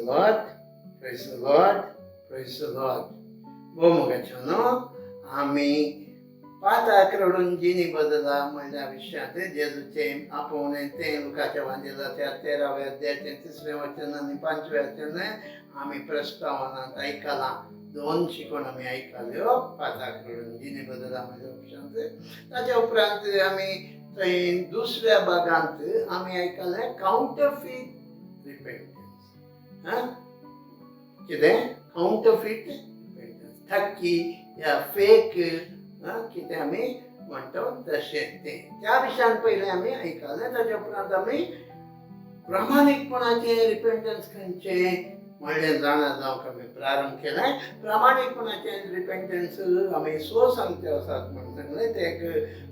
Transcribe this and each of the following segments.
Lord, praise the Lord, praise the Lord. भोव मोगाचें आमी पाताक रडून जिणी बदला म्हणल्या विशयांत जेजूचें आपोवणें तें लुकाच्या वांजेलाच्या 13व्या अध्यायाचें 3रें वचन आनी 5वें वचन आमी प्रस्तावनांत आयकलां. दोन शिकवण आमी आयकल्यो पाताक रडून जिणी बदला म्हणल्या विशयांत. ताच्या उपरांत आमी थंय दुसऱ्या भागांत आमी आयकलें काउंटरफीट रिपेंटन्स. हां, कितें काउंटरफीट रिपेंटन्स, ठक्की या फेक कितें आमी म्हणटा तशें तें त्या विशयान पयलें आमी आयकलें. ताच्या उपरांत आमी प्रामाणीकपणाचें रिपेंटन्स खंयचें म्हणलें जाणा जावंक आमी प्रारंभ केलें. प्रामाणीकपणाचें रिपेंटन्स आमी सो सांगचे आसात म्हूण सांगलें. तें एक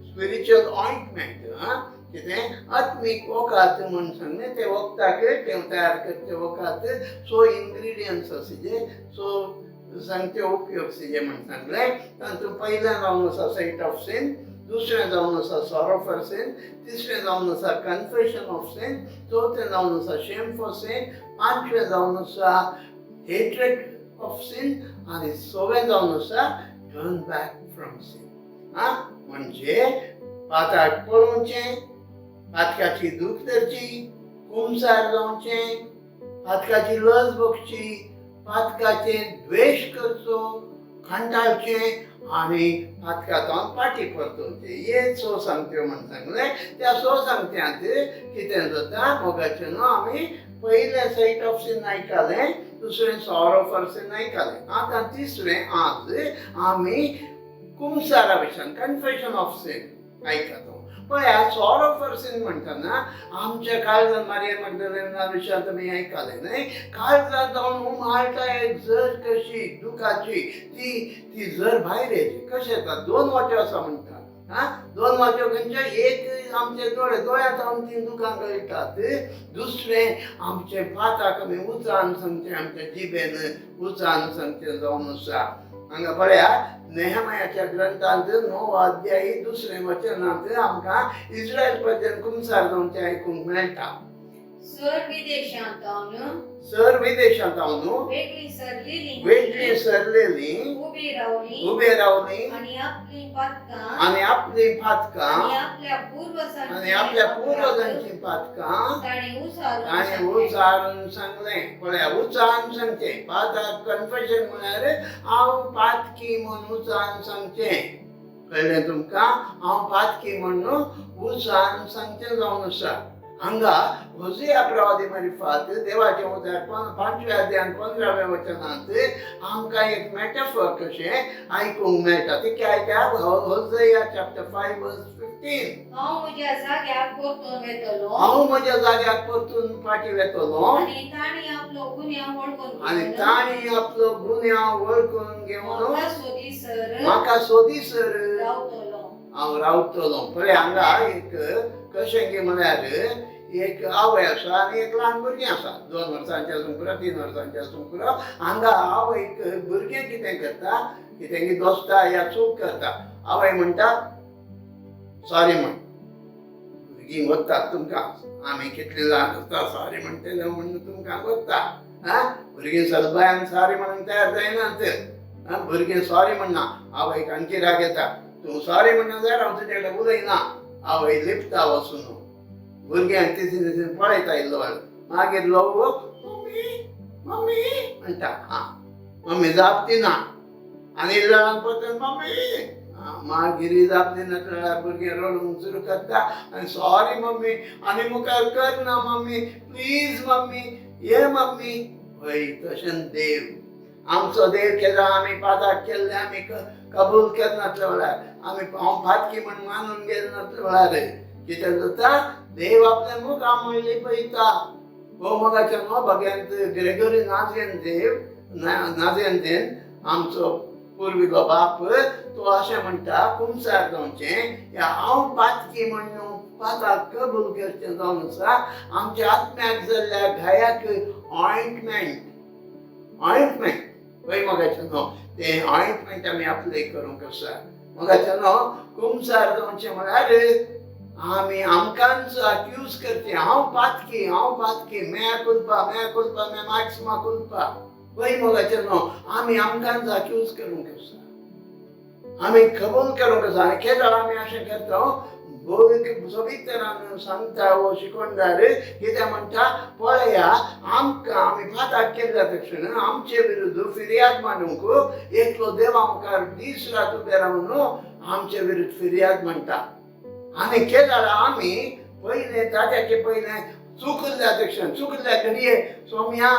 स्पिरिच्युअल ऑयंटमेंट, आं कितें आत्मीक वखद म्हूण सांगलें. तें वखदाक तें तयार करचें वखद सो इन्ग्रिडियंट्स आशिल्ले, सो सांगचे उपयोग आशिल्ले म्हूण सांगलें. तातूंत पयलें जावन आसा सायट ऑफ सिन, दुसरें जावन आसा सॉरो फॉर सिन, तिसरें जावन आसा कन्फेशन ऑफ सिन, चवथें जावन आसा शेम फॉर सिन, पांचवें जावन आसा हेट्रेड ऑफ सिन आनी सवें जावन आसा टर्न बॅक फ्रॉम सिन. आं, म्हणजे पाताक पळोवचें, पातकाची दूख धरची, कुमसार जावचें, पातकाची लज भोगची, पातकाचें द्वेश करचो, कंटाळचें आनी पातकांत फाटी परतोवचें. हे सो सांगत्यो म्हूण सांगलें. त्या सो सांगत्यांत कितें जाता मोगाचें न्हू, आमी पयलें सायट ऑफ सिन आयकलें, दुसरें सॉरो फॉर सिन आयकलें. आतां तिसरें आज आमी कुमसारा विशयान कन्फेशन ऑफ सिन आयकता. पळया, सॉरो फॉर सिन म्हणटना आमच्या काळजान मारिया मगदलेना विशयांत तुमी आयकलें न्हय, काळजांत जावन उमाळटा एक जर कशी दुखाची, ती ती जर भायर येची कशें येता? दोन वाट्यो आसा म्हणटा. आं, दोन वाट्यो खंयच्यो? एक आमचे दोळे, दोळ्यांत जावन ती दुकां गळटात. दुसरें आमचे पाताक आमी उचान सांगचें, आमच्या जिबेन उचान सांगचें जावन आसा. हांगा पळया, नेहमयाच्या ग्रंथांत 9 अध्यायी 2 वचनांत आमकां इस्रायल प्रजेन कुमसार जावचें आयकूंक मेळटा. सर विदेशांत जावन, सर विदेशांत जावन वेगळी सरलेली, वेगळी सरलेली, उबी रावली, उबे रावली आनी आपली पातकां, आनी आपली पातकां, आनी आपल्या पूर्वजांची, आनी आपल्या पुर्वजांची पातकां तांणी उचारून ताणें उचारून सांगलें. पळया, उचारून सांगचें पातक कन्फेशन म्हळ्यार हांव पातकी म्हूण उचारून सांगचें. कळ्ळें तुमकां? हांव पातकी म्हूण उचारून सांगचें जावन आसा. हांगा होजिया प्रवादी मारिफात देवाचें उतर 5व्या अध्यायान 15व्या वचनांत आमकां एक मेटाफर कशें आयकूंक मेळटा. ते आयका होजिया चॅप्टर 5 वर्स 15. हांव म्हज्या जाग्याक परतून वेतलो, हांव म्हज्या जाग्याक परतून फाटीं वेतलो, आनी तांणी आपलो गुन्यांव वळखून आनी घेवन तांणी आपलो गुन्यांव वळखून घेवन म्हाका सोदीसर म्हाका सोदीसर रावतलो. हांव रावतलो. पळय, हांगा एक कशें की म्हळ्यार एक आवय आसा आनी एक ल्हान भुरगें आसा, 2 वर्सांचें आसूंक पुरो, 3 वर्सांचें आसूंक पुरो. हांगा आवयक भुरगें कितें करता, कितें की दोस्ता या चूक करता, आवय म्हणटा सॉरी म्हण. भुरगीं वतात तुमकां, आमी कितलीं ल्हान आसता सॉरी म्हणटले म्हूण तुमकां वता. आं, भुरगीं सलबायान सॉरी म्हणूंक तयार जायनात. आं, भुरगीं सॉरी म्हणना, आवयक आणखी राग येता, तूं सॉरी म्हणना जाल्यार हांव तुजे कडेन उलयना. आवय लिपता वचून, भुरग्यांक तितून तितून पळयता इल्लो वेळ, मागीर ल्हव मम्मी मम्मी म्हणटा. आं, मम्मी जाप दिना आनी इल्ल्या वेळान परतून मम्मी. मागीर जाप दिना वेळार भुरगें रडूंक सुरू करता आनी सॉरी मम्मी, आनी मुखार कर ना मम्मी, प्लीज मम्मी, ये मम्मी. हय, तशें देव आमचो देव केन्ना आमी पाताक केल्ले आमी कबूल करनासले वेळार, आमी हांव पातकी म्हूण मानून गेले नासले वेळार कितें जाता, देव आपल्या मुखार म्हणली पळयता. हो मोगाच्या न्हू भग्यांत ग्रेगोरी नाझेन देव नाझेन देन आमचो पुर्विल्लो बाप तो अशें म्हणटा, कुमसार जावचें या हांव पातकी म्हूण पाताक कबूल करचें जावन आसा. आमच्या आत्म्याक जाल्ल्या घायाक ऑयंटमेंट, ऑयंटमेंट पळय मोगाचें न्हू, तें ऑयंटमेंट आमी अप्लाय करूंक आसा. मोगाचें न्हू, कुमसार जावचें म्हळ्यार आमी आमकांच अक्यूज करचे, हांव पातकी, हांव पातकी, म्या कुल्पा, म्या कुल्पा, म्या माक्सिमा कुल्पा. वय मोगाचे न्हू, आमी आमकांच अक्यूज करूंक आसा, आमी कबूल करूंक आसा. आनी केदळ आमी अशें करता, सोबीत तरान सांगता हो शिकवणदार. कितें म्हणटा पळया, आमकां आमी पाताक केल्ल्या तक्षण आमचे विरुद्ध फिर्याद मांडूंक एकलो देवा मुखार दीस रात उबे रावन आमचे विरुद्ध फिर्याद म्हणटा. आनी केदळ आमी पयलें ताज्याचे पयलें चुकल्ल्या तक्षण, चुकल्ल्या घडये सोम्या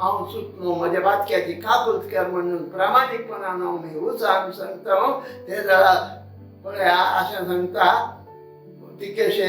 हांव चुकलो, म्हज्या बातक्याची काकूत कर म्हणून प्रामाणीकपणान हांव मी उचारून सांगता, ते जाल्यार पळया अशें सांगता तिकेशे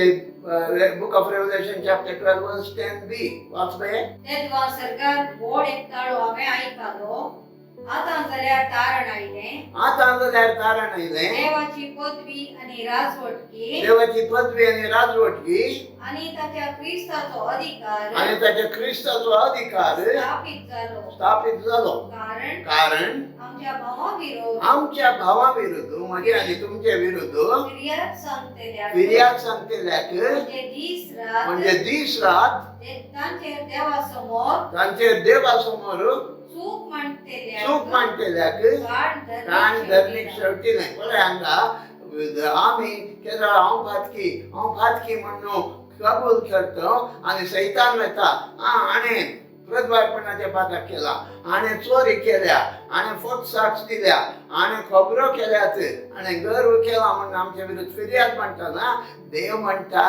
book of Revelation chapter 12 verse 10b वाच बे. तेदवा सरकार व्हड एक ताळो हांवें आयकलो, आतां जाल्यार तारण आयलें, आतां जाल्यार तारण आयलें, देवाची पदवी आनी राजवटकी, देवाची पदवी आनी राजवटकी, आनी ताच्या क्रिस्ताचो अधिकार, आनी ताच्या क्रिस्ताचो अधिकार स्थापीत जालो, स्थापीत जालो. कारण कारण आमच्या भावा विरोध, आमच्या भावा विरुद्ध, म्हजे आनी तुमचे विरुद्ध फिर्याद सांगतल्याक, फिर्याद सांगतल्याक, म्हणजे दीस रात, म्हणजे दीस रात तांचेर देवा समोर, तांचेर देवा समोर चूक मांडटल्याक, चूक मांडटल्याक कान कान धरणीक शेवटी नाही. पळय हांगा आमी केदळ हांव पातकी, हांव पातकी म्हणून कबूल करता आनी सैतान वता, हाणें प्रद्वारपणाच्या पाताक केला, हाणें चोरी केल्या, हाणें फोट साक्ष दिल्या, हाणें खबरो केल्यात, हाणें गर्व केला म्हणून आमचे विरुद्ध फिर्याद म्हणटा. देव म्हणटा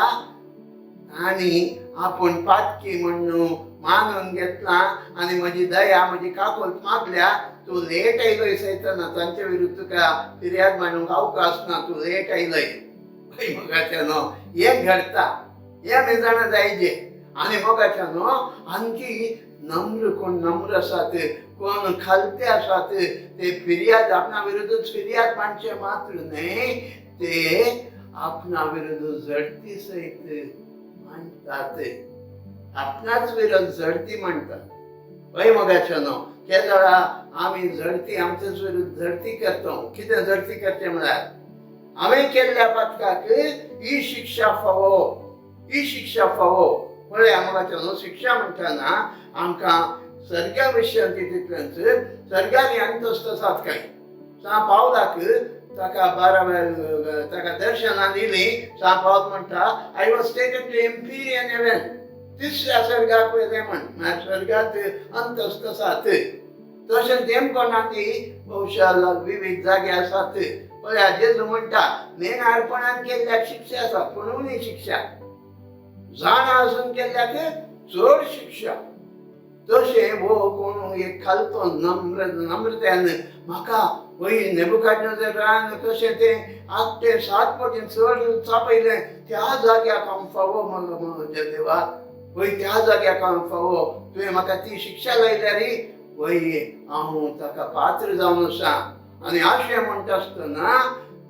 आनी आपूण पातकी म्हणून मानून घेतला आनी म्हजी दया, म्हजी काकूत मागल्या, तूं लेट आयलोय सैताना, तांचे विरुद्ध तुका फिर्याद मांडूंक अवकाश ना, तूं लेट आयलोय. मोगाच्या न्हू, हें घडटा, हें आमी जाणा जायजे. आनी मोगाच्या न्हू, आणखी नम्र कोण नम्र आसात, कोण खालते आसात, ते फिर्याद आपणा विरुद्धच फिर्याद मांडचे मात्र न्हय, ते आपणा विरुद्ध झडती सयत मांडटात, आपणाच विरोध झडती मांडटात. हय मोगाच्या न्हू, केदळा आमी झडती आमचेच विरुद्ध झडती करता. कितें झडती करचें म्हळ्यार हांवें केल्ल्या पातकाक ही शिक्षा फावो, ही शिक्षा फावो. पळया मोगाच्या न्हू, शिक्षा म्हणटना आमकां सर्गा विशयांत तितल्याच सर्गानी अंतस्त आसात काय. सा पावलाक ताका 12 ताका दर्शनां दिली. सा पावल म्हणटा, I was taken to empyrean heaven, तिसऱ्या स्वर्गाक वयलें म्हण, म्हळ्यार स्वर्गात अंतस्त आसात. तशेंच देमकोणांत बहुशा विविध जागे आसात. पळया जेजू म्हणटा, नेणारपणान केल्ल्याक शिक्षा आसा, पूण उणी शिक्षा, जाणा आसून केल्ल्याक चड शिक्षा. तशें हो कोण एक खालतो नम्र नम्रतेन म्हाका वय नेबुकाडनेझरान कशें तें आगटें 7 पटीन चड चापयलें, त्या जाग्याक हांव फावो म्हज्या देवा, वय त्या जाग्याक हांव फावो, तुवें म्हाका ती शिक्षा लायल्यार वय हांव ताका पात्र जावन आसा. आनी अशें म्हणटा आसतना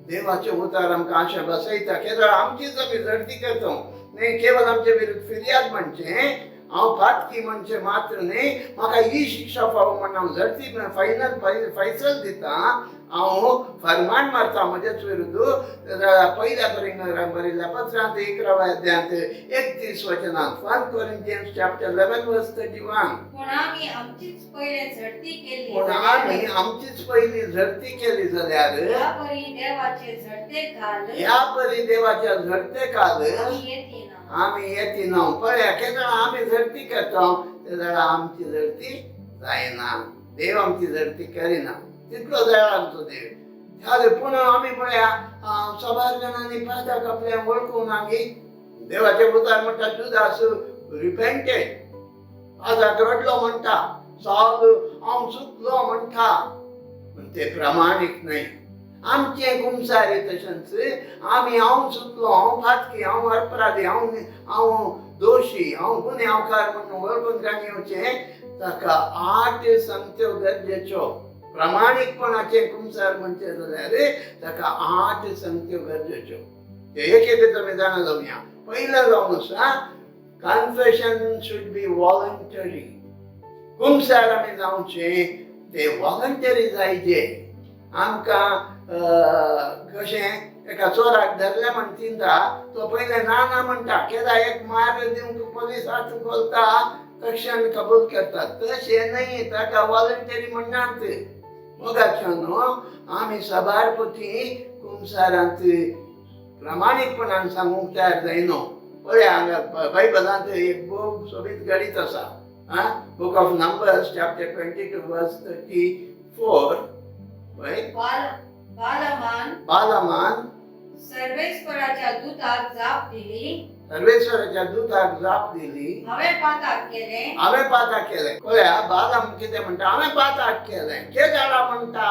देवाचें उतार आमकां आशा बसयता. केदळ आमचीच आमी झडती करता न्ही, केवल आमचे विरुद्ध फिर्याद म्हणचें, हांव पातकी म्हणचें मात्र न्ही, म्हाका ही शिक्षा फावो म्हण हांव झडती फायनल फैसल दिता, हांव फरमान मारता म्हजेच विरुद्ध. पयल्या कोरिंथांक बरयल्ल्या पत्रांत 11व्या अध्यायांत 31 वचनांत, 1 Corinthians chapter 11 verse 31, पूण आमी आमचीच पयलें झडती केल्ली, पूण आमी आमचीच पयली झडती केली जाल्यार, ह्या परी देवाचे झडते काल, ह्या परी देवाच्या झडते काल आमी येतिना, आमी येतिना. पळया केन्ना आमी झडती करता ते जाल्यार आमची झडती जायना, देव आमची झडती करिना, तितलो दयाळ आमचो देव. त्या पूण आमी पळया साबार जाणांनी पाताक आपल्या वळखूंक ना गी. देवाचे उतार म्हणटा, जुदास रिपेंटेड, पाताक रडलो म्हणटा, साल हांव चुकलो म्हणटा, पूण ते प्रामाणीक न्हय. आमचें कुमसारी तशेंच आमी हांव चुकलो, हांव पातकी, हांव अपराधी, हांव दोशी, हांव गुन्यांवकार म्हणून वळखून काणी येवचें, ताका 8 सांगत्यो गरजेच्यो. प्रामाणीकपणाचें कुमसार म्हणचें जाल्यार ताका 8 सांगत्यो गरजेच्यो. ते एक एक आमी जाणा जावया. पयलें जावन आसा, कन्फेशन should be voluntary. कुमसार आमी जावचें ते वॉलंटरी जायजे. आमकां कशें एका चोराक धरले म्हण चिंता, तो पयले ना ना म्हणटा, केदा एक मार दिवंक पोलीस हात घोलता तक्षण कबूल करतात. तशें न्हय, ताका वॉलंटरी म्हणनात. मोगाच्यानो, आमी साबार पटी कुमसारांत प्रामाणीकपणान सांगूंक तयार जायना. पळय हांगा बायबलांत एक भोव सोबीत गणीत आसा. Book of Numbers chapter 22 verse 34. पळय, बालामान बालामान सर्वेस्पराच्या दूताक जाप दिली, सर्वेश्वराच्या दूताक जाप दिली, हांवें पाताक केलें, हांवें पाताक केलें. पळया बालाम कितें म्हणटा, हांवें पाताक केलें. केदाळा म्हणटा,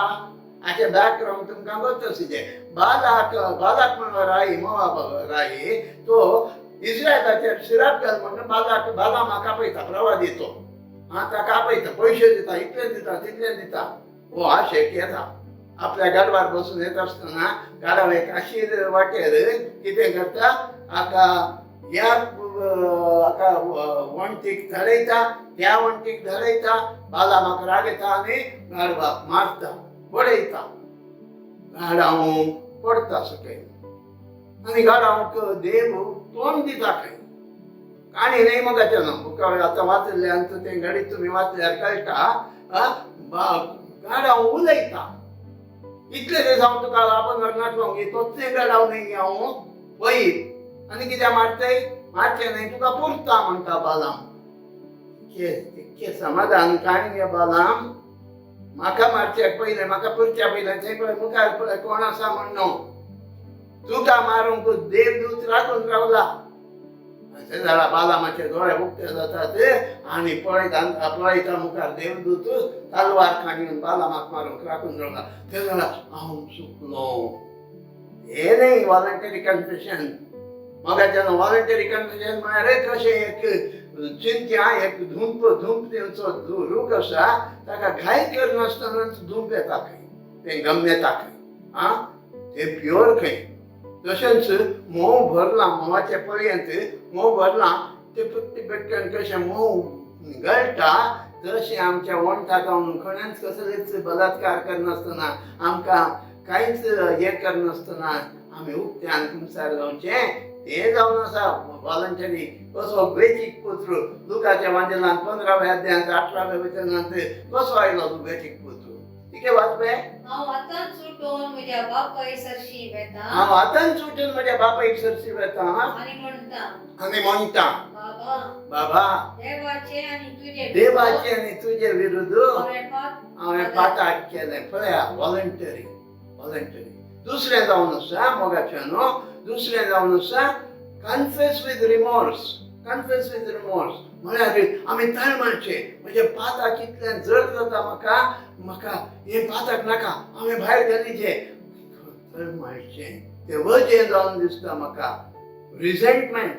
हाचें बॅकग्रावंड तुमकां गोत आसुचें. बालाक बालाक म्हणलो राई, मोवाब राई, तो इस्रायलाचेर सिराप घाल म्हणून बालाक बालामाक आपयता. प्रवादी तो, आं, ताका आपयता, पयशे दिता, इतले दिता तितले दिता. हो आशेक येता, आपल्या गाडवार बसून येता आसतना गाडव एक आशीर वाटेर कितें करता, हाका ह्या हाका वण्टीक धरयता, त्या वण्टीक धरयता. बालामाक राग येता आनी गाडवाक मारता, बडयता, गाडाव पडटा सकयल आनी गाडावक देव तोंड दिता खंय. काणी न्हय मोगाचें न्हू, बुका आतां वाचल्यान तें घडीत तुमी वाचल्यार कळटा. गाडाव उलयता, इतले दीस हांव तुका आपण व्हरनासलो, तोच गाडाव न्हय हांव वयर आनी कित्याक मारतय, मारचें न्हय तुका पुरता म्हणटा बालाम. समाधान काणी गे बालाम, म्हाका मारच्याक पयलें, म्हाका पुरच्या पयलें थंय पळय मुखार पळय कोण आसा म्हणून, तुका मारूंक देवदूत राखून रावला. अशें जाल्यार बालामाचे दोळे उक्ते जातात आनी पळयता पळयता मुखार देवदूत तलवार काडून बालामाक मारूंक राखून रावला. ते जाल्यार हांव चुकलो. हें न्हय वॉलंटरी कन्फेशन. मोगाच्यान वॉलंटरी कन्फेशन म्हळ्यार कशें एक चिंत्या एक धुंप धुंप दिवचो रूख आसा, ताका घाय करनासतना धुंप येता खंय, तें गम्यता खंय, आं, तें प्युअर खंय. तशेंच म्होंव भरलां, म्होंवाचे पळयेंत म्होंव भरलां, तें पट्टी पेटकन कशें म्होंव गळटा, तशें आमच्या वण्टाक जावन खणेंच कसलेच बलात्कार करनासतना, आमकां कांयच हें करनासतना आमी उक्त्यान कुमसार जावचें, तें जावन आसा वॉलंटरी. कसो वेचीक पुत्र लुकाच्या वांजेलान 15व्या अध्यायांत 18व्या वचनांत कसो आयलो तूं वेचीक पुत्र, तिके वाचपे. हांव आतांच उठून म्हज्या बापाय सरशी वेता, हांव आतांच उठून म्हज्या बापायक सरशी वेता आनी म्हणटा, आनी म्हणटा, बाबा, बाबा, देवाचे आनी तुजे देवाचे आनी तुजे विरुद्ध हांवें पाताक केलें. पळया वॉलंटरी, वॉलंटरी. दुसरें जावन आसा मोगाचें न्हू, दुसरें जावन आसा confess with remorse. Confess with remorse म्हळ्यार आमी तळमळचे, म्हजें पाताक इतलें जड जाता म्हाका, म्हाका हें पाताक नाका, हांवें भायर घालीचें, तळमळचें, तें वजें जावन दिसता म्हाका. रिझेंटमेंट,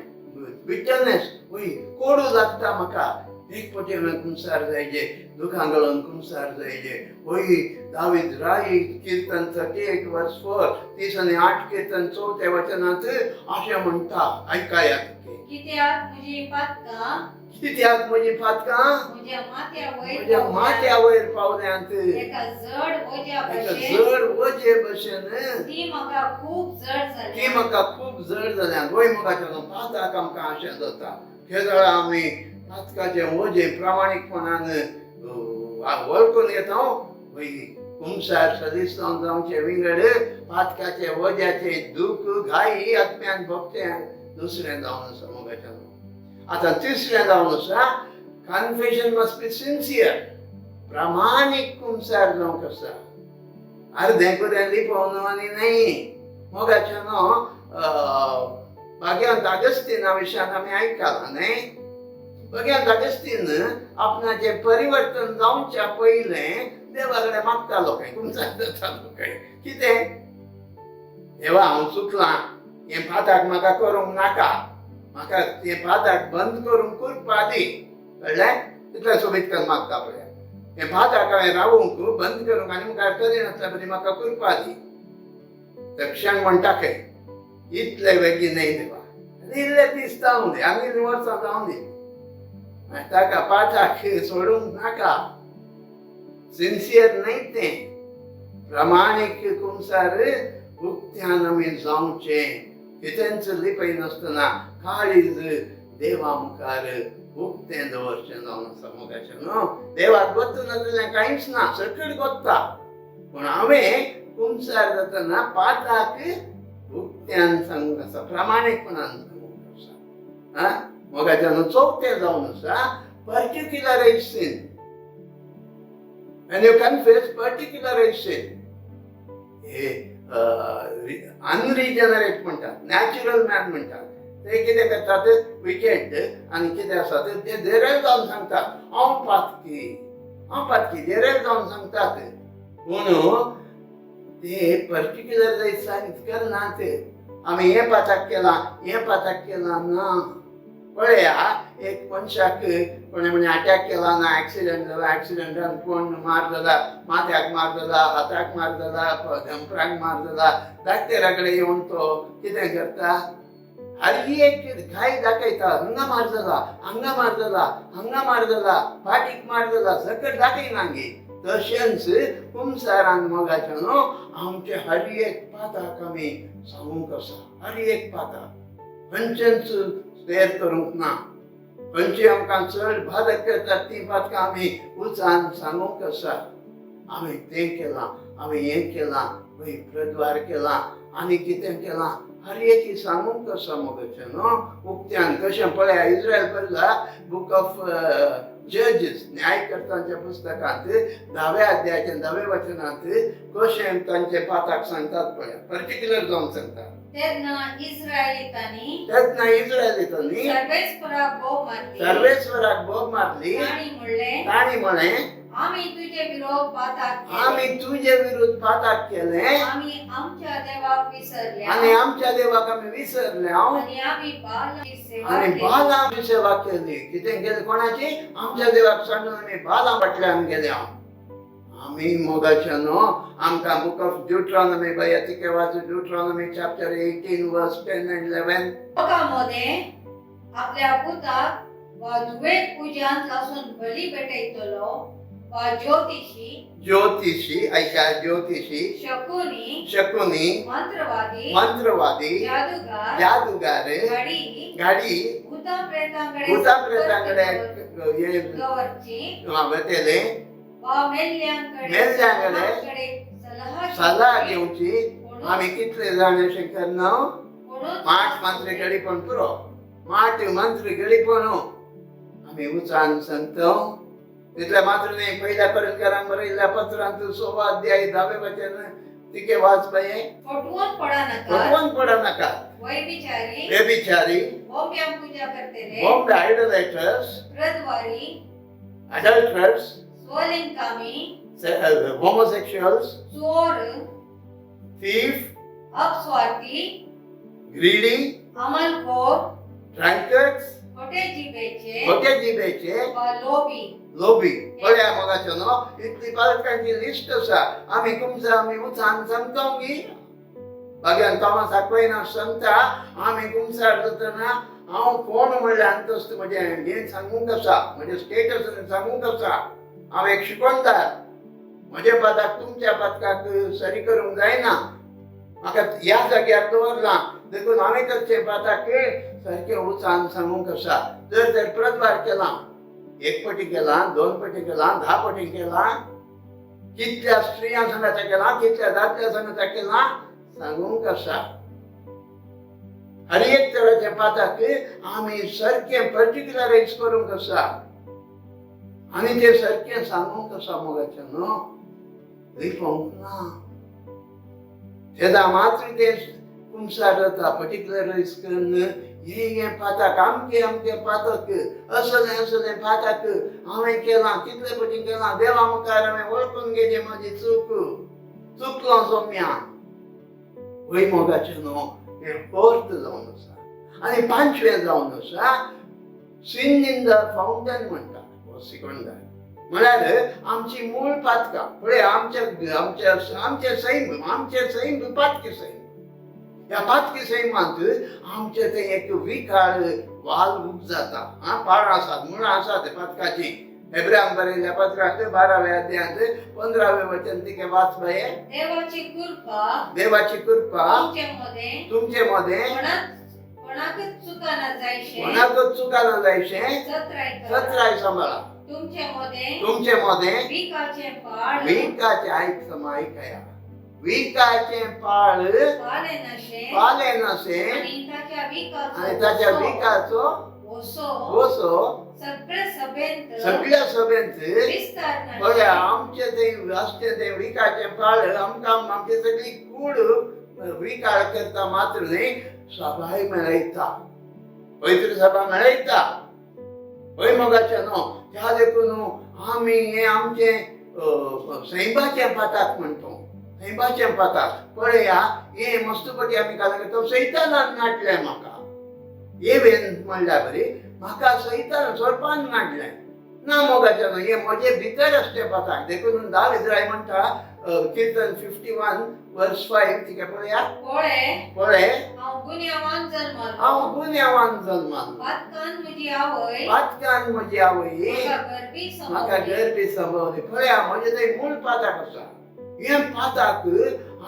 बिटरनेस, वय कोडू लागता म्हाका. एक पटी हांवें कुमसार जायचे, दुखां गळोवन कुमसार जायचे. वय दावीद राई किर्तन 38 verse 4, 38 किर्तन 4 वचनांत अशें म्हणटा, आयकायात. कित्याक म्हजी पातकां, कित्याक म्हजी पातकां म्हज्या माथ्या वयर, म्हज्या माथ्या वयर पावल्यांत, एका जड वज्या भशेन, जड वजे भशेन ती म्हाका खूब जड जाल्या, ती म्हाका खूब जड जाल्यात. वय मोगाचें पातक आमकां अशें जाता. केदळा आमी पातकाचें वजें प्रामाणीकपणान वळखून येता, वय कुमसार सदिस्तांव जावचें विंगड, पातकाचें वज्याचें दूख घाई आत्म्यान भोगचें दुसरें जावन आसा मोगाचें. आतां तिसरें जावन आसा कन्फेशन मस्ट बी सिन्सियर. प्रामाणीक कुमसार जावंक आसा, अर्दें कुरें लिपोवन आनी न्हय. मोगाचें न्हू, भाग्यांत अगस्तीना विशयान आमी आयकलां न्हय. भाग्यांत अगस्तीन आपणाचें परिवर्तन जावच्या पयलें देवा कडेन मागतालो खंय, कुमसार जातालो खंय, कितें देवा हांव चुकलां, हें पाताक म्हाका करूंक नाका, म्हाका हें पाताक बंद करूंक करपा दी, कळ्ळें? तितलें सोबीत करून मागता पळय, हें पाताक हांवें रावूंक बंद करूंक आनी मुखार करिनासल्या बरी म्हाका करपा दी. तक्षण म्हणटा खंय, इतले बेगीन न्हय देवा, आनी इल्ले दीस जावं दी, आनी इल्लीं वर्सां जावं दी, ताका पाताक सोडूंक नाका. सिन्सियर न्हय तें. प्रामाणीक कुमसार उक्त्यान आमी जावचें, कितेंच लिपयनासतना काळीज देवा मुखार उक्तें दवरचें जावन आसा मोगाचें न्हू. देवाक गोत्त नासलें कांयच ना, सकयल गोत्ता, पूण हांवें कुमसार जातना पाताक उक्त्यान सांगूंक आसा, प्रामाणीकपणान सांगूंक आसा. आं मोगाच्यान चवथें जावन आसा particularized sin. When you confess particularized sin, hey अनरिजनरेट म्हणटात, नॅचरल मॅन म्हणटात, ते कितें करतात विकेड आनी कितें आसा ते देरेल जावन सांगतात हांव पातकी, हांव पातकी, देरेल जावन सांगतात. पूण ते पर्टिक्युलर करनात, आमी हें पाताक केलां, हें पाताक केलां ना. पळया एक मनशाक कोणें म्हणजे अटॅक केला ना, एक्सिडंट जाला, एक्सिडंटान कोण मार जाला, माथ्याक मार जाला, हाताक मार जाला, धंपराक मार जाला, डाक्टरा कडेन येवन तो कितें करता, हर एक घाय दाखयता, हांगा मार जाला, हांगा मार जाला, हांगा मार जाला, फाटीक मार जाला, सकयल दाखयना गे. तशेंच कुमसारान मोगाचें न्हू आमचे हर एक पाताक आमी सांगूंक आसा, हर एक पाताक खंयचेंच स्पेर करूंक ना, खंयची आमकां चड बादक करतात ती पातकां आमी उचान सांगूंक आसा. आमी तें केलां, आमी हें केलां, खंय प्रद्वार केलां आनी कितें केलां, हर एक सांगूंक आसा मोगाचें न्हू उक्त्यान. कशें पळया इस्रायल पडला बूक ऑफ जजीस, न्यायकर्तांच्या पुस्तकांत 10व्या अध्यायाच्या 10व्या वचनांत कशें तांचे पाताक सांगतात पळया, पर्टिक्युलर जावन सांगतात. तेन्ना इस्रायलितांनी सर्वेस्पराक बोब मारली, तांणी म्हणलें आमी तुजे विरोध पाताक केलें, आमी तुजे विरोध पाताक केलें, आमी आमच्या देवाक विसरले, आनी आमच्या देवाक आमी विसरले, आनी आमी बालांची सेवा केली. कितें केलें कोणाची? आमच्या देवाक सांडून आमी बालां फाटल्यान गेले. आमी मोगाचे न्हू आमकां बूक ऑफ ड्युट्रॉनॉमी बाय तिके वाच, ड्युट्रॉनॉमी चॅप्टर 18 वर्स 10 and 11. लोकां मदें आपल्या पुताक वा धुवेक उज्यांत लासून बली पेटयतलो वा ज्योतिशी, ज्योतिशी आयका, ज्योतिशी, शकुनी, शकुनी, मंत्रवादी, मंत्रवादी, जादूगार, जादूगार, घाडी, घाडी, भूता प्रेतांकडे दवरची वतले वा मेल्ल्यांकडे सलाह घेवची. आमी कितले जाण अशें करना, माट मंत्री गळीपण पुरो, माट मंत्री गळीपण आमी उचान सांगता. तितले मात्र न्ही, पयल्या कोरिंथकारांक बरयल्ल्या पत्रांत 16 अध्याय 10 वचन तिके वाच बाये, फटवून पडनाका, फटवून पडनाका, व्यभिचारी, व्यभिचारी, बोंब्यां पूजा करतले, बोंब्या आयडोलेटर्स, प्रद्वारी, अडल्टरर्स, स्वलिंगकामी, होमोसेक्शुअल्स, चोर, थीफ, अपस्वार्थी, ग्रीडी, अमलखोर, ड्रंकर्ड्स, खोटे जिबेचे, खोटे जिबेचे वा लोभी, लोभी. पळया मोगाचो न्हू इतली पालकांची लिस्ट आसा. आमी कुमसा आमी उचान सांगता गी, बाग्यान तोमास आकवयना सांगता आमी कुमसार जातना हांव कोण म्हणल्यार अंतस्त म्हजें हें सांगूंक आसा, म्हजें स्टेटस सांगूंक आसा. हांव एक शिकोणदार, म्हज्या पाताक तुमच्या पातकाक सरी करूंक जायना, म्हाका ह्या जाग्यार दवरलां देखून हांवें करचें पाताक सारकें उचान सांगूंक आसा. जर तर प्रद्वार केलां, 1 पटी केलां, 2 पटी केलां, 10 पटी केलां, कितल्या स्त्रियां सांगाता केलां, कितल्या दादल्या सांगाता केलां, सांगूंक आसा. हर एक तराच्या पाताक आमी सारकें पर्टिक्युलरायज करूंक आसा आनी तें सारकें सांगूंक आसा मोगाचें न्हू, लिपोवंक ना. तेन्ना मात्र तें कुमसार जाता पर्टिक्युलरायज करून हें हें पाताक, आमकें आमकें पातक, असलें असलें पाताक हांवें केलां, कितले पटी केलां, देवा मुखार हांवें वळखून घेतली म्हजी चूक, चुकलो सोम्या. वय मोगाचें न्हू हें फोर्थ जावन आसा. आनी 5वें जावन आसा सिन इन the fountain म्हणटा हो सिकोंदार, म्हळ्यार आमची मूळ पातकां. पळय आमच्या आमच्या आमचें सैम, आमचें सैम पातकी सैम, ह्या पातकी सैमांत आमचें तें एक विकाळ वाल उब जाता. आं, पाळां आसात, मुळां आसात पातकाची. हेब्र्यांक बरयल्ल्या पत्रांत 12व्या अध्यायांत 15वें वचन तिके वाच बाये. देवाची कृपा देवाची कृपा तुमचे मदें तुमचे मदें कोणाकच चुकाना जायशें कोणाकच चुकाना जायशें चत्राय करा. चत्राय सांबाळा. तुमचे मदें तुमचे मदें विकाचें पाळ विकाचें, आयक समा आयकया, विकाचें पाळ पालेनाशें पालेनाशें आनी ताच्या विकाचो आनी ताच्या विकाचो वसो वसो सगळे सभेंत सगळ्या सभेंत विस्तारनाशें पळय आमचें तें आसचें तें विकाचें पाळ आमकां आमची सगळी कूड विकाळ करता मात्र न्हय, सभाय मेळयता, पवित्र सभा मेळयता. हय मोगाचें न्हू, त्या देखून आमी हें आमचें सैमाचें पाताक म्हणटा, सैमाचें पाताक. पळया हें मस्तपटी आमी काल करता, सैतानान नाडलें म्हाका, हे वेन म्हणल्यार बरी म्हाका सैतान सोरपान नाडलें ना. मोगाचें न्हू, हें म्हजे भितर आसचें पाताक. देखून दावीद राय म्हणटा कीर्तन 51 verse 5 तिका पळया. पळे पळय हांव गुन्यांवान जल्मालो, हांव गुन्यांवान जल्मालो, पातकान म्हजी आवय पातकान म्हजी आवय म्हाका गर्भी म्हाका संभवली. गर्भी संभवली. पळया म्हजें तें मूळ पाताक आसा. हें पाताक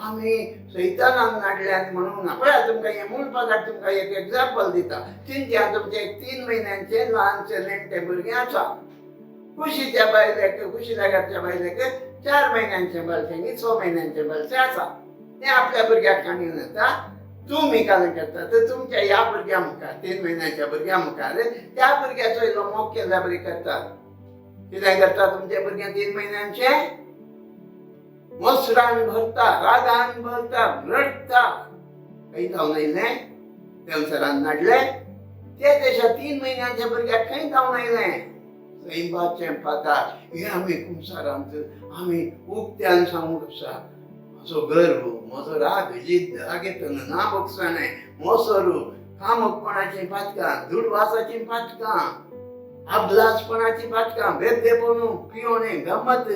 आमी सैतानान नाडल्यान म्हणूंक ना. पळया तुमकां हें मूळ पाताक तुमकां एक एग्जाम्पल दिता. चिंत्या तुमचें एक 3 म्हयन्यांचें ल्हानशें नेणटें भुरगें आसा, कुशीच्या बायलेक, कुशी लागतच्या बायलेक 4 म्हयन्यांचें बालचें न्ही 6 म्हयन्यांचें बालचें आसा. तें आपल्या भुरग्याक काणयेन येता, तुमी काल करता तर तुमच्या ह्या भुरग्या मुखार, 3 म्हयन्यांच्या भुरग्या मुखार त्या भुरग्याचो इल्लो मोग केल्ल्या बरी करतात. कितें करता तुमच्या भुरग्यां 3 म्हयन्यांचें? मोसरान भरता, रागान भरता, रडटा. खंय जावन आयलें? देंवचारान नाडलें ते देशा 3 म्हयन्यांच्या भुरग्याक खंय जावन आयलें? सैमाचें पाताक. हें आमी कुमसारांत आमी उक्त्यान सांगूंक आसा. म्हजो गर्व, म्हजो राग, जिद्द, रागेतन ना भोगसणें, मोसरू, कामकपणाचीं पातकां, दुडवासाचीं पातकां, आबलासपणाचीं पातकां, बेबदेपणू, पियोणे, गमत,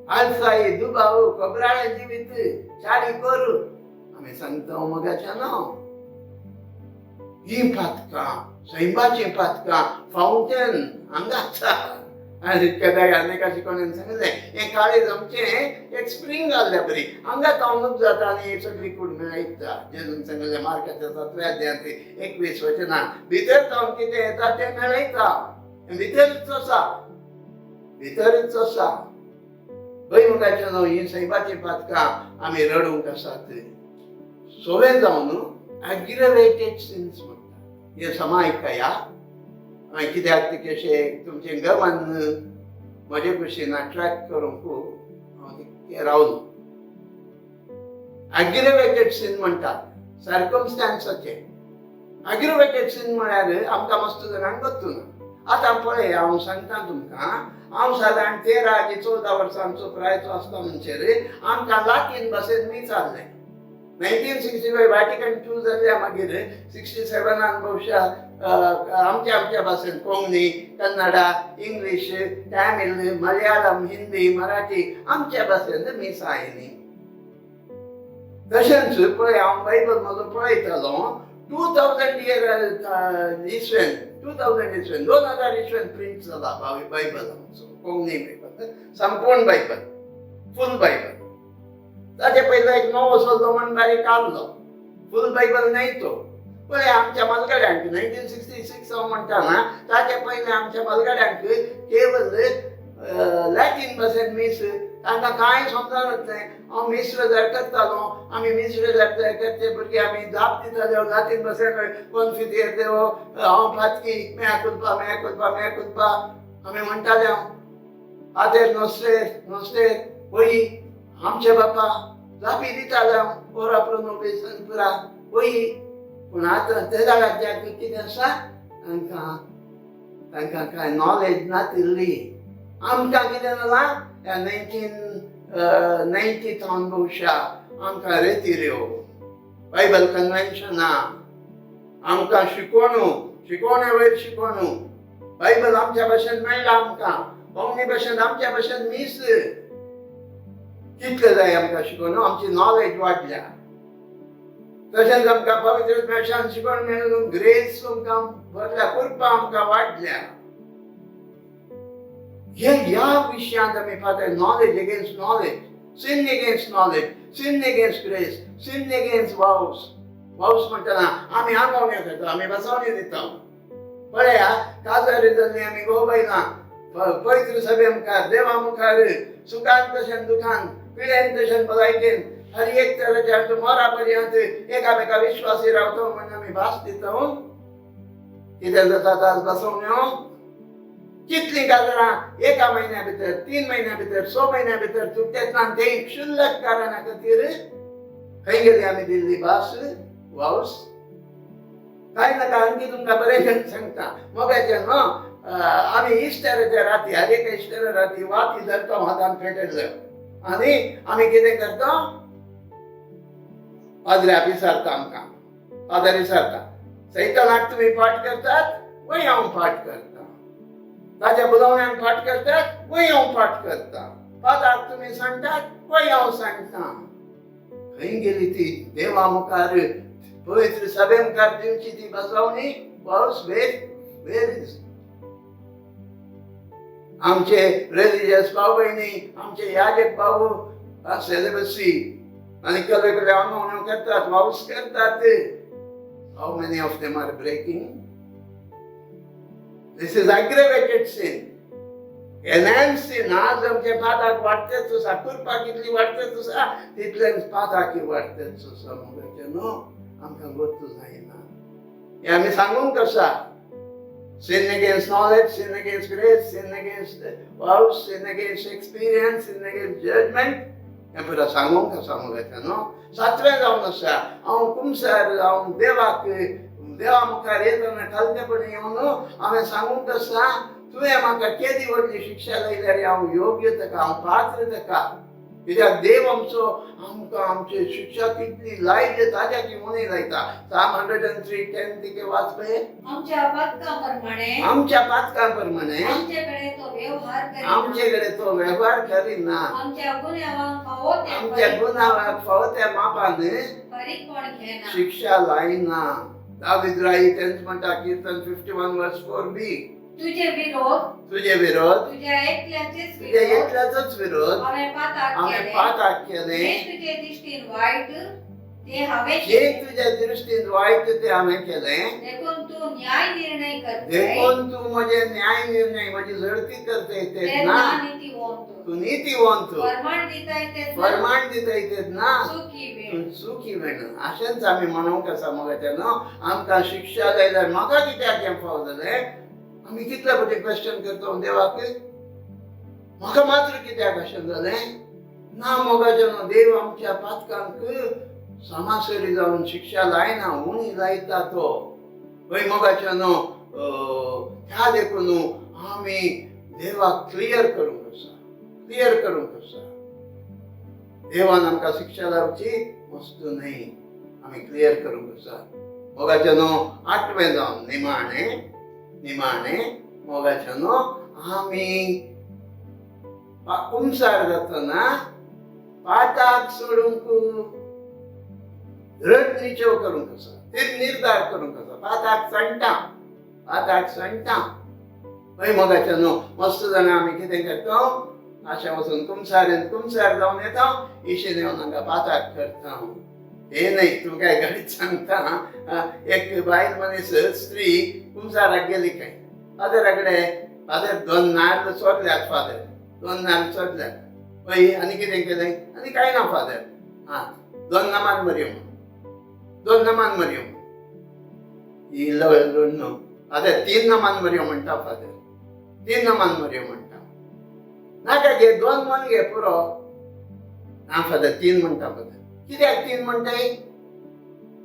आलसाई, दुबाव, कोबराळें जिवीत, चाडी करू. आमी सांगता मोगाच्या न्हू, हीं पातकां सैमाचीं पातकां फावंटेन हांगा आसा. आनी केदाक आनी एका शिकोवणेन सांगलें, हें काळीज आमचें एक स्प्रींग घाल्ल्या बरी, हांगा जावनूच जाता आनी सगळी कूड मेळयता. जेजून सांगलें मार्काच्या 7व्या अध्यायांत 21 वचनान, भितर जावन कितें येता तें मेळयता. भितरूच आसा, भितरूच आसा. हय मोगाचें न्हू, हीं सैमाचीं पातकां आमी रडूंक आसात. सोवे जावन एग्रवेटेड सिन्स म्हणटा हें समा आयकया. हांवें कित्याक तिकेशें तुमचें गमन म्हजे कुशीन अट्रॅक्ट करूंक हांव तितकें रावलो. एग्रवेटेड सीन म्हणटात सरकमस्टान्साचे. एग्रवेटेड सीन म्हळ्यार आमकां मस्त जाणांक गत्तू ना. आतां पळय हांव सांगता तुमकां, हांव सादारण 13 आनी 14 वर्सांचो प्रायचो आसता म्हणचेर आमकां लातीन भाशेन मीस जाल्लें. 1965 वाटिकन 2 जाल्ल्या मागीर 67 बहुशा आमच्या आमच्या भाशेन कोंकणी, कन्नडा, इंग्लीश, तमिळ, मलयाळम, हिंदी, मराठी आमच्या भाशेन मीस आयली. तशेंच पळय हांव बायबल म्हजो पळयतालो, 2000 इयर इसवेन, 2000 इसवेन, 2000 इसवेन प्रिंट जाला बायबल आमचो कोंकणी बायबल, संपूर्ण बायबल, फूल बायबल. ताजे पयलो एक नवो सोदलो म्हण बारीक काडलो, फूल बायबल न्हय तो. पळय आमच्या म्हालगड्यांक 1966 हांव म्हणटा ना, ताचे पयलें आमच्या म्हालगड्यांक केवल लॅटीन भाशेन मीस, तांकां कांय समजनासलें. हांव मीस वेजार करतालो, आमी मीस वेजार करचे भुरगे आमी जाप दिताले लातीन भाशेन, कोनफिदेर देव, हांव पातकी, मेया कुलपा, मेया कुलपा, मेया कुलपा आमी म्हणटाले. हांव आदेर नोस्तेर नोस्तेर वयी आमचे बापा जापी दिताले हांव, ओरा प्रो नोबीस पुरा वयी. पूण आतां ते जाग्यार कितें आसा, तांकां तांकां कांय नॉलेज नातिल्ली. आमकां कितें जालां, ह्या 1990 थावन बहुशा आमकां रेतिऱ्यो बायबल कन्वेन्शनां आमकां शिकोवणू, शिकोवणे वयर शिकोवणू, बायबल आमच्या भाशेन मेळ्ळा आमकां, कोंकणी भाशेन आमच्या भाशेन मीस कितलें जाय आमकां शिकोवन, आमची नॉलेज वाडल्या. तशेंच आमकां पवित्र भाशान शिकोवन मेळून ग्रेस आमकां भरल्या, कृपा आमकां वाडल्या. हे ह्या विशयांत आमी पळयता, knowledge against knowledge, sin against knowledge, sin against grace, sin against vows. Vows म्हणटना आमी आंगवण्यो करता, आमी बसवण्यो दिता. पळया, काजार जाल्ली आमी गो बायलां पवित्र सभे मुखार, देवा मुखार, सुखान तशें दुखान, पिडेन तशें भलायकेन, हर एक तरेच्या मरा पर्यंत एकामेका विश्वासी रावता म्हणून आमी भास दिता. कितें जाता आज बसवण्यो? कितलीं काजरां एका म्हयन्या भितर, 3 म्हयन्या भितर, 6 म्हयन्या भितर तुटतात ना, ते क्षुल्लक कारणा खातीर. खंय गेली आमी दिल्ली भास, वावस? कांय नाका, आणखी तुमकां बरें करून सांगता मोगाचें न्हू. आमी इश्टराच्या राती, हर एका इश्टरा राती वाती धरता हातान पेटयल्ल्यो आनी आमी कितें करता? पाद्र्या विचारता आमकां, फादर विचारता, सैतानाक तुमी पाठ करतात वय हांव पाठ करता, ताच्या बुलोवण्यान पाठ करतात वय हांव पाठ करता, फादराक तुमी सांगतात वय हांव सांगता. खंय गेली ती देवा मुखार, पवित्र सभे मुखार दिवची ती बसवणी, वावस? वेर is आमचे रिलिजियस भाव भयणी, आमचे याजक भाऊ सेलिबसी आनी कसले कसले आंगवण्यो करतात, वावस करतात. How many of them are breaking? This is aggravated sin, enhanced sin. आज आमचे पाताक वाडतेच आसा, कुरपा कितली वाडतेच आसा तितलेच पाताकी वाडतेच आसा. मोगाचें न्हू, आमकां गोत्त जायना हें आमी सांगूंक आसा. Sin against knowledge, sin against grace, sin against vows, sin against experience, sin against judgment. हें पुरो सांगूंक आसा मोगाचें न्हू. सातवें जावन आसा, हांव कुमसार हांव देवाक, देवा मुखार येतना खालतेपणी येवन हांवें सांगूंक आसा, तुवें म्हाका केदी व्हडली शिक्षा लायल्यार हांव योग्य ताका, हांव पात्र ताका. कित्याक देव आमचो आमकां आमची शिक्षा कितली लायली ताज्या की उणी लायता. Psalm 103:10 तिके वाच पळय. आमच्या पातकां प्रमाणे, आमच्या पातकां प्रमाणे आमचे कडेन तो व्यवहार करिना, आमचे कडेन तो वेव्हार करिना, आमच्या गुन्यांवांक फावो ते आमच्या गुन्यांवाक फावो त्या मापान फारीकपण घेना, शिक्षा लायना. दावीद राय तेंच म्हणटा, कीर्तन 51 verse 4b. तुझे विरोध, तुझे विरोध, तुझ्या एकल्याचेच तुझ्या विरोध एकल्याचोच विरोध हांवें पाताक हांवें केलें, पाताक केलें, जें तुजे दृश्टीन वायट ते हांवें जे केलें, तुज्या दृश्टीन वायट ते हांवें केलें, देखून तूं न्याय निर्णय करताय देखून तूं म्हजे न्याय निर्णय, म्हजी झडती करताय तेन्ना तेन्ना नीतिवंत, तूं नीतिवंत, फर्माण दिताय तेन्ना फरमाण दिताय तेन्ना चुकी तूं वेळ. चुकी वेण. अशेंच आमी म्हणूंक आसा मोगाचें न्हू. आमकां शिक्षा जाल्यार म्हाका कित्याक हें फाव जालें? आमी कितले फावटी क्वेश्चन करता देवाक, म्हाका मात्र कित्याक अशें जालें? ना मोगाचें न्हू, देव आमच्या पातकांक समासरी जावन शिक्षा लायना, उणी लायता तो. हय मोगाचें न्हू, त्या देखून आमी देवाक क्लियर करूंक आसा, क्लियर करूंक आसा. देवान आमकां शिक्षा लावची वस्तू न्हय, आमी क्लियर करूंक आसा. मोगाचें न्हू, आठवें जावन निमाणें, निमाणें मोगाचें न्हू, आमी कुमसार जातना पाताक सोडूंक दृढ निश्चय करूंक आसा, ते निर्धार करूंक आसा. पाताक सांडटा, पाताक सांडटा. हय मोगाचें न्हू, मस्त जाणां आमी कितें करता? अशें वचून कुमसारेन कुमसार जावन येता, इशेन येवन हांगा पाताक करता. हे न्हय, तुमकां एक सांगता. एक बायल मनीस, स्त्री कुमसाराक गेली खंय फादरा कडेन. फादर दोन नाल्ल चोरल्यात, फादर दोन नाल्ल चोरल्यात. हय, आनी कितें केलें? आनी कांय ना फादर. आं, दोन नमान मरयो, दोन नमान मरयो. इल्लो न्हू फादर, तीन नमान मरयो म्हणटा फादर, तीन नमान मरयो म्हणटा. नाका घे, दोन मन घे पुरो. ना फादर, तीन म्हणटा फादर. कित्याक तीन म्हणटाय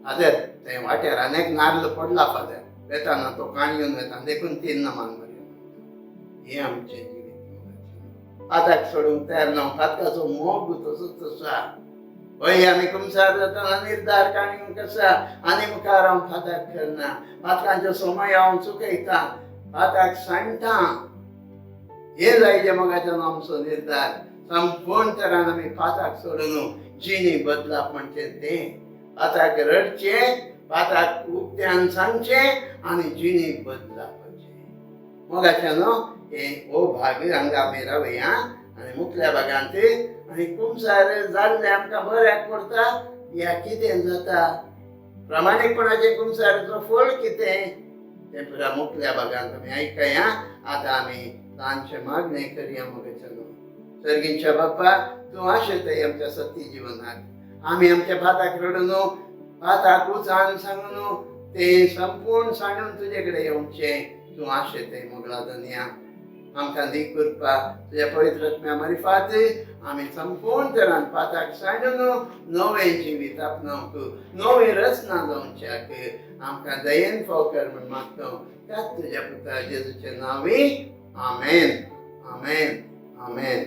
फादर? थंय वाटेर आनी एक नाल्ल पडला फादर, वेताना तो काण घेवन वेता, देखून तीन नमान मरयो म्हणटा. हें आमचें जिवीत, पाताक सोडूंक तयार ना. पातकाचो मोग तसोच आसा. हय, आमी कुमसार जातना निर्धार काडूंक आसा, आनी मुखार हांव पाताक करना, पातकांचो समय हांव चुकयता, पाताक सांडटा. हे जायजे मोगाच्यान आमचो निर्धार. संपूर्ण तरान आमी पाताक सोडून जिणी बदलाप म्हणचे तें पाताक रडचें, पाताक उक्त्यान सांगचें आनी जिणी बदलापाचें. मोगाचें न्हू हे हो भाग हांगा आमी रावया आनी मुखल्या भागांत आनी कुमसार जाल्लें आमकां बऱ्याक पडटा या कितें जाता, प्रामाणीकपणाचें कुमसाराचो फळ कितें तें पुरा मुखल्या भागांत आमी आयकया. आतां आमी ल्हानशें मागणें करया. मोगाचें न्हू सर्गींच्या बाप्पा, तूं आशेताय आमच्या सती जिवनाक. आमी आमच्या भाताक रडून भाताक उचान सांगून ते संपूर्ण सांडून तुजे कडेन येवचें तूं आशेताय. मोगला दनया, आमकां दी करपा तुज्या पवित्र आत्म्या मारिफात आमी संपूर्ण तरान पाताक सांडून नवें जिवीत आपणावंक, नवी रचना जावच्याक आमकां दयेन फाव कर म्हूण मागता त्याच तुज्या पुता जेजूचे नांवी. आमेन, आमेन, आमेन.